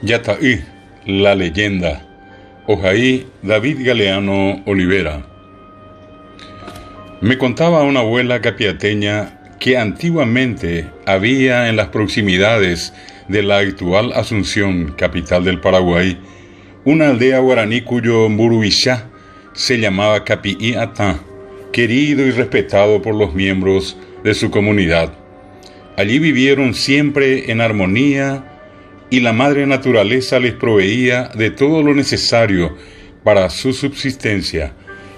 Jata'y, La leyenda, ohai David Galeano Olivera. Me contaba una abuela capiateña que antiguamente había en las proximidades de la actual Asunción, capital del Paraguay, una aldea guaraní cuyo mburuvicha se llamaba Capi'i Atã, querido y respetado por los miembros de su comunidad. Allí vivieron siempre en armonía y la madre naturaleza les proveía de todo lo necesario para su subsistencia,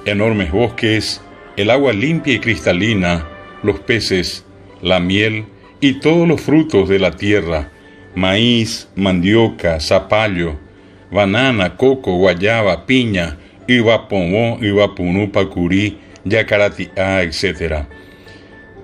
enormes bosques, el agua limpia y cristalina, los peces, la miel y todos los frutos de la tierra, maíz, mandioca, zapallo, banana, coco, guayaba, piña, yva povõ, yva purũ, pakuri, jakarati'a, etc.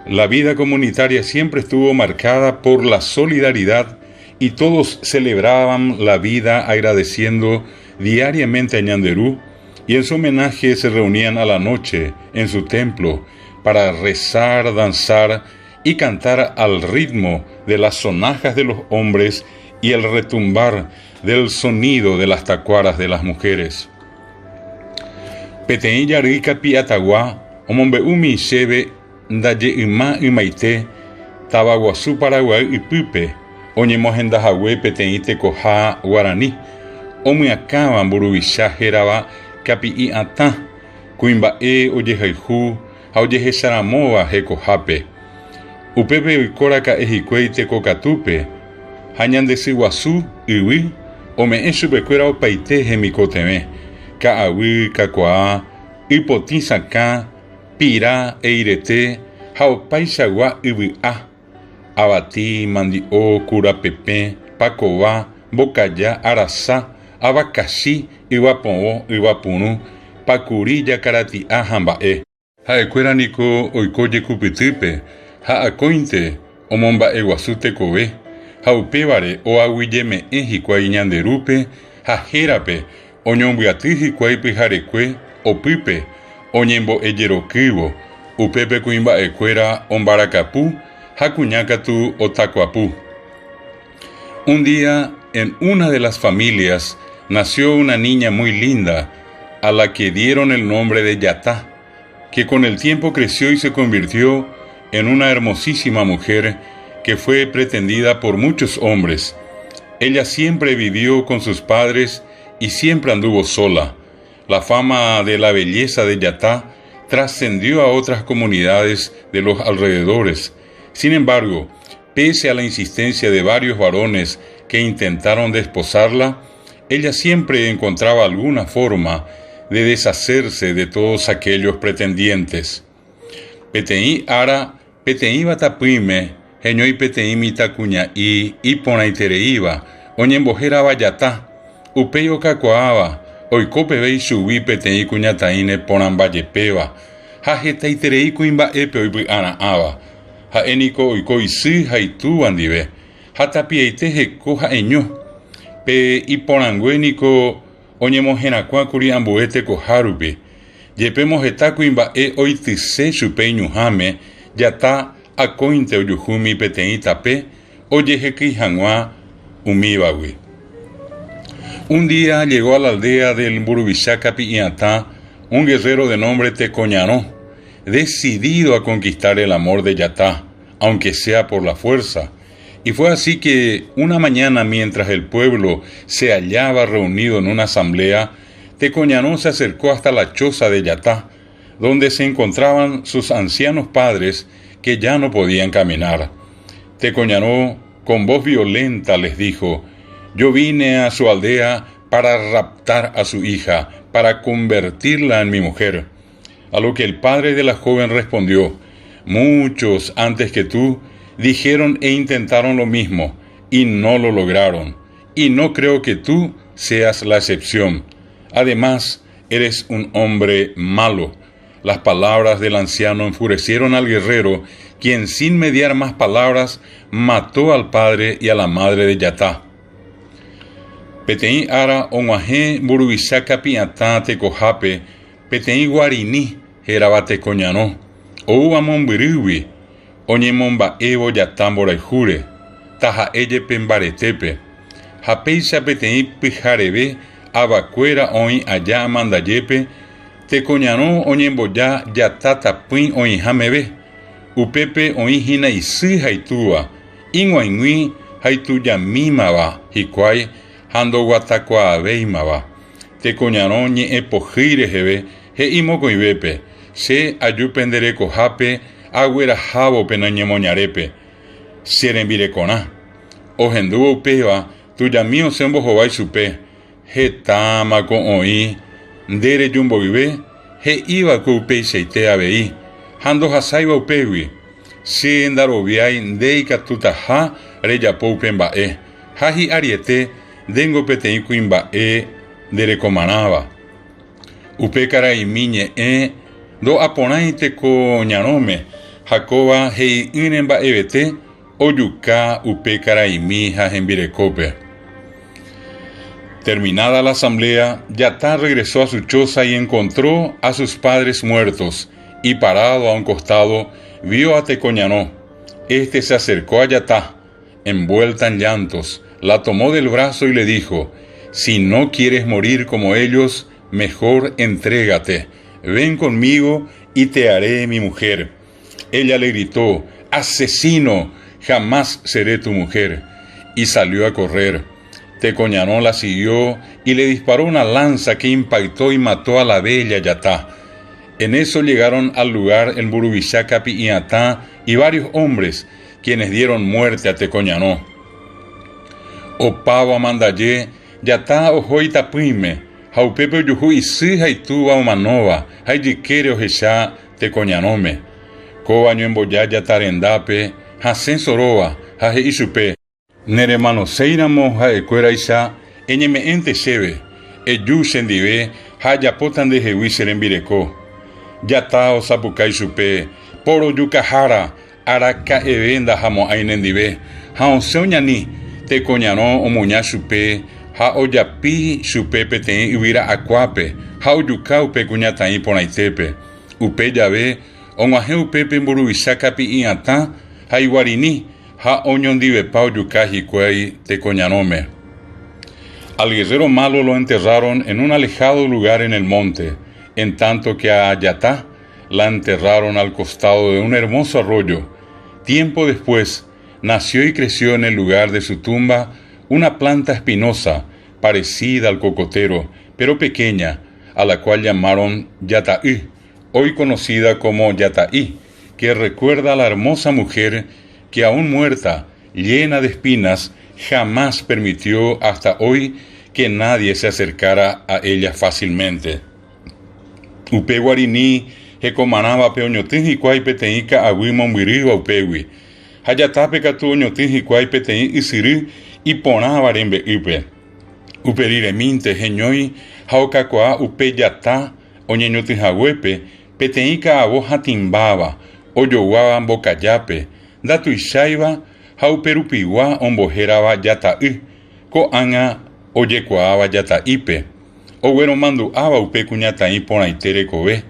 La vida comunitaria siempre estuvo marcada por la solidaridad y todos celebraban la vida agradeciendo diariamente a Ñanderu y en su homenaje se reunían a la noche en su templo para rezar, danzar y cantar al ritmo de las sonajas de los hombres y el retumbar del sonido de las tacuaras de las mujeres. Peteĩ jarýi Kapi'atagua omombe'úmi chéve ndaje yma ymaite tavaguasu Paraguay ypýpe oñemohendahague peteĩ tekoha guarani omyakãva mburuvicha hérava Kapi'i Atã, kuimba'e ojehayhu ha ojehecharamóva hekohápe. Upépe oikoraka'e hikuái tekokatúpe ha ñande sy guasu, yvy, ome'ẽ chupekuéra opaite hemikotevẽ, ka'aguy, kakuaa, y potĩ sakã, pira, eirete ha opaichagua yvy'a, avati, mandi'o, kurapepẽ, pakova, mbokaja, arasa, avakachi, yvapovõ, yvapurũ, pakuri, jakarati'a ha mba'e. Ha'ekuéra niko oiko jekupytýpe ha akóinte omomba'eguasu tekove, ha upévare oaguyjeme'ẽ hikuái ñande Rúpe ha hérape oñombyaty hikuái pyharekue opýpe oñembo'ejerokývo, upépe kuimba'ekuéra ombarakapu ha kuña katu otakuapu. Un día, en una de las familias, nació una niña muy linda, a la que dieron el nombre de Yatá, que con el tiempo creció y se convirtió en una hermosísima mujer que fue pretendida por muchos hombres. Ella siempre vivió con sus padres y siempre anduvo sola. La fama de la belleza de Yatá trascendió a otras comunidades de los alrededores. Sin embargo, pese a la insistencia de varios varones que intentaron desposarla, ella siempre encontraba alguna forma de deshacerse de todos aquellos pretendientes. Peteĩ ára peteĩva tapỹime heñói peteĩ mitãkuña'i iporãitereíva oñembohérava Yatá, upéi okakuaáva oiko peve ichugui peteĩ kuñataĩ neporãmbajepéva ha hetaiterei kuimba'épe oipy'ara'ãva. Ha'e niko oiko isy ha itúva ndive, ha tapiaite heko ha'eño. Pe iporãngue niko oñemoherakuãkuri ambue tekoha rupi. Jepémo heta kuimba'e oityse chupe iñuhãme, jata akóinte ojuhúmi peteĩ tape ojehekýi hag̃ua umívagui. Un día llegó a la aldea del mburuvicha Kapi'iatã un guerrero de nombre Tekoñarõ, decidido a conquistar el amor de Yatá, aunque sea por la fuerza. Y fue así que una mañana mientras el pueblo se hallaba reunido en una asamblea, Tekoñarõ se acercó hasta la choza de Yatá, donde se encontraban sus ancianos padres que ya no podían caminar. Tekoñarõ con voz violenta les dijo, Yo vine a su aldea para raptar a su hija, para convertirla en mi mujer. A lo que el padre de la joven respondió, Muchos antes que tú dijeron e intentaron lo mismo, y no lo lograron, y no creo que tú seas la excepción. Además, eres un hombre malo. Las palabras del anciano enfurecieron al guerrero, quien sin mediar más palabras mató al padre y a la madre de Yatá. Peteĩ ára og̃uahẽ mburuvicha Kapi'atã tekohápe peteĩ guarini hérava Tekoñarõ, oúva mombyrýgui oñemomba'évo Yatá mborayhúre, taha'e jepe mbaretépe. Ha péicha peteĩ pyhareve avakuéra oĩ aja amandajépe, Tekoñarõ oñemboja jata tapỹi oĩha meve. Upépe oĩ hína isy ha itúva, ig̃uaig̃ui ha itujamímava hikuái ha ndoguatakuaavéimava. Tekoñarõ ñe'ẽ pohýi reheve he'i mokõivépe, Che aju pende rekohápe aguerahávo pene ñemoñarépe, che rembirekorã. Ohendúvo upéva, tujami osẽ ombohovái chupe, Hetámako oĩ nde reju mboyve, he'íva'ekue upeichaite avei, ha ndohasáiva upégui. Che ndaroviái nde ikatutaha rejapo upe mba'e, ha hi'ariete ndéngo peteĩ kuimba'e nderekomarãva. Upe karaimi ñe'ẽ ndo'aporãi teko ñarõme ha kóva he'i'ỹre mba'evete ojuka upe karaimi ha hembirekópe. Terminada la asamblea, Yatá regresó a su choza y encontró a sus padres muertos, y parado a un costado, vio a Tekoñarõ. Este se acercó a Yatá, envuelta en llantos, la tomó del brazo y le dijo, Si no quieres morir como ellos, mejor entrégate. Ven conmigo y te haré mi mujer. Ella le gritó, Asesino, jamás seré tu mujer. Y salió a correr. Tecoñaró la siguió y le disparó una lanza que impactó y mató a la bella Yatá. En eso llegaron al lugar el mburuvicha Kapi'iatã y varios hombres, quienes dieron muerte a Tekoñarõ. Opávo amandaje, Yatá oho itapỹime, ha upépe ojuhu isy ha itúva omanóva ha ijykére ohecha Tekoñarõme. Kóva ñoemboja Yatá rendápe, hasẽ soróva, ha he'i chupe. Neremanoséiramo ha'ekuéraicha eñeme'ẽnte chéve, eju chendive ha ajapóta ndehegui che rembireko. Jata osapukái chupe, Porojukahára, araka'eve ndahamo'ãi nendive, ha osẽ oñani, tekoñarõ omuña chupe ha ojapi chupe peteĩ yvyra akuápe ha ojuka upe kuñataĩ porãitépe. Upe jave og̃uahẽ upépe mburuvicha kapi'i'atã ha iguarini, ha oñondivepa ojuka hikuái tekoñarõme. Al guerrero malo lo enterraron en un alejado lugar en el monte, en tanto que a Yatá la enterraron al costado de un hermoso arroyo. Tiempo después, nació y creció en el lugar de su tumba una planta espinosa, parecida al cocotero, pero pequeña, a la cual llamaron Yata'y, hoy conocida como Yata'i, que recuerda a la hermosa mujer que aún muerta, llena de espinas, jamás permitió hasta hoy que nadie se acercara a ella fácilmente. Upe guarini hekomarãvape oñotỹ hikuái peteĩ ka'aguy mombyrýva upégui, ha jatápe katu oñotỹ hikuái peteĩ ysyry iporãva rembe'ýpe. Upe riremínte heñói ha okakuaa upe jata oñeñotỹhaguépe Peteĩ ka'avo hatĩmbáva, ojoguáva mbokajápe, ndatuicháiva ha uperupigua ombohérava Jata'y, ko'ág̃a ojekuaáva Jata'ípe, ogueromandu'áva upe kuñataĩ porãite rekove,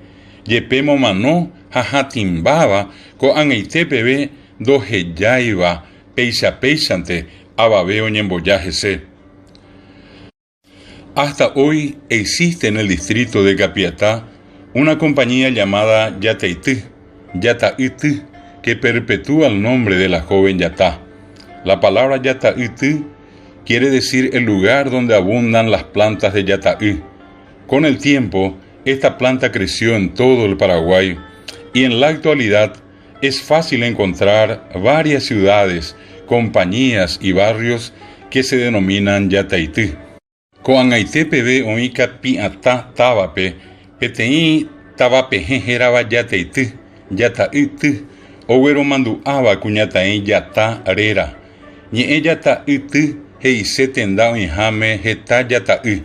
jepe momano ha hatĩmbáva ko'ag̃aite peve ndohejáiva peichapéichante avave oñemboja hese. Hasta hoy existe en el distrito de Capiatá una compañía llamada Yataity, Yata'yty, que perpetúa el nombre de la joven Yatá. La palabra Yata'yty quiere decir el lugar donde abundan las plantas de yata'y. Con el tiempo, esta planta creció en todo el Paraguay y en la actualidad es fácil encontrar varias ciudades, compañías y barrios que se denominan Yataity. Ko'ag̃aite peve oĩ Kapi'atã távape peteĩ tavapehẽ hérava Yataity, Yata'yty, ogueromandu'áva kuñataĩ Yata réra. Ñe'ẽ Yata'yty he'ise tenda oĩháme heta jata'y.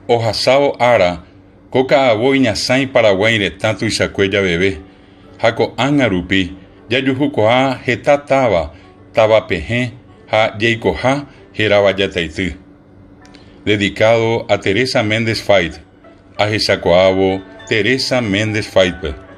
Ohasávo ára, ko ka'avo iñasãi Paraguái retã tuichakue javeve. Ha ko'ág̃a rupi jajuhukuaa heta táva, tavapehẽ ha jaikoha hérava Jataity. Dedicado a Teresa Méndez Fait, ahechakuaávo Teresa Méndez Fait-pe.